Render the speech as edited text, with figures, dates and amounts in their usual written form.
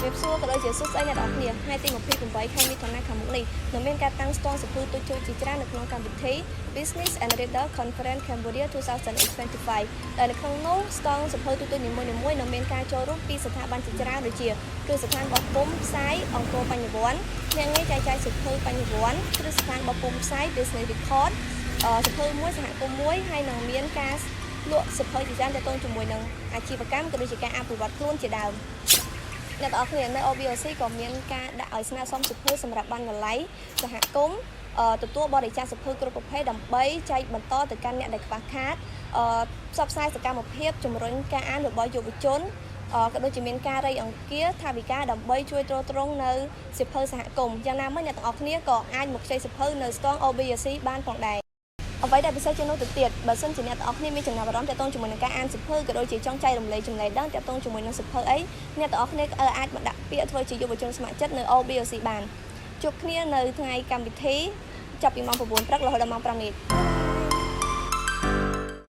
រាបសួរក៏ដូចជាសួស្តីអ្នកទាំងអស់គ្នាថ្ងៃទី28ខែមិថុនាខាងមុខនេះនឹងមានការតាំងស្ទង់សៀវភៅតូចៗជាច្រើននៅក្នុងកម្មវិធី Business and Reader Conference Cambodia 2025ដែលនៅក្នុងនោះស្ទង់សៀវភៅតូចៗនីមួយៗនឹងមានការចូលរួមពីស្ថាប័នជាច្រើនដូចជាគ្រឹះស្ថានបោះពុម្ពផ្សាយអង្គរបញ្ញវន្តភ្នាក់ងារចែកចាយសៀវភៅបញ្ញវន្តគ្រឹះស្ថានបោះពុម្ពផ្សាយ Business Record សៀវភៅមួយសហគមន៍មួយហើយនឹងមានការលក់សៀវភៅជាច្រើនទាក់ទងជាមួយនឹងអាជីវកម្មក៏ដូចជាការអភិវឌ្ឍខ្លួនជាដើម អ្នកទាំងអស់គ្នានៅ OBOC ក៏មានការដាក់ឲ្យស្នើសុំសៀវភៅសម្រាប់បណ្ណាល័យសហគមន៍ទទួលបរិច្ចាគសៀវភៅគ្រប់ប្រភេទដើម្បីចែកបន្តទៅកាន់អ្នកដែលខ្វះខាតផ្សព្វផ្សាយសកម្មភាពជំរុញការអានរបស់យុវជនក៏ដូចជាមានការរៃអង្គាសថវិកាដើម្បីជួយទ្រទ្រង់នៅសៀវភៅសហគមន៍យ៉ាងណាមិញអ្នកទាំងអស់គ្នាក៏អាចមកខ្ចីសៀវភៅនៅស្ទង់ OBOC បានផងដែរអ្វីដែលពិសេសជាងនោះទៅទៀតបើសិនជាអ្នកទាំងអស់គ្នាមានចំណាប់អារម្មណ៍ទាក់ទងជាមួយនឹងការអានសៀវភៅក៏ដូចជាចង់ចែករំលែកចំណេះដឹងទាក់ទងជាមួយនឹងសៀវភៅអីអ្នកទាំងអស់គ្នាក៏អាចមកដាក់ពាក្យធ្វើជាយុវជនស្ម័គ្រចិត្តនៅ OBOC បានជួបគ្នានៅថ្ងៃកម្មវិធីចាប់ពីម៉ោង9ព្រឹករហូតដល់ម៉ោង5ល្ងាច។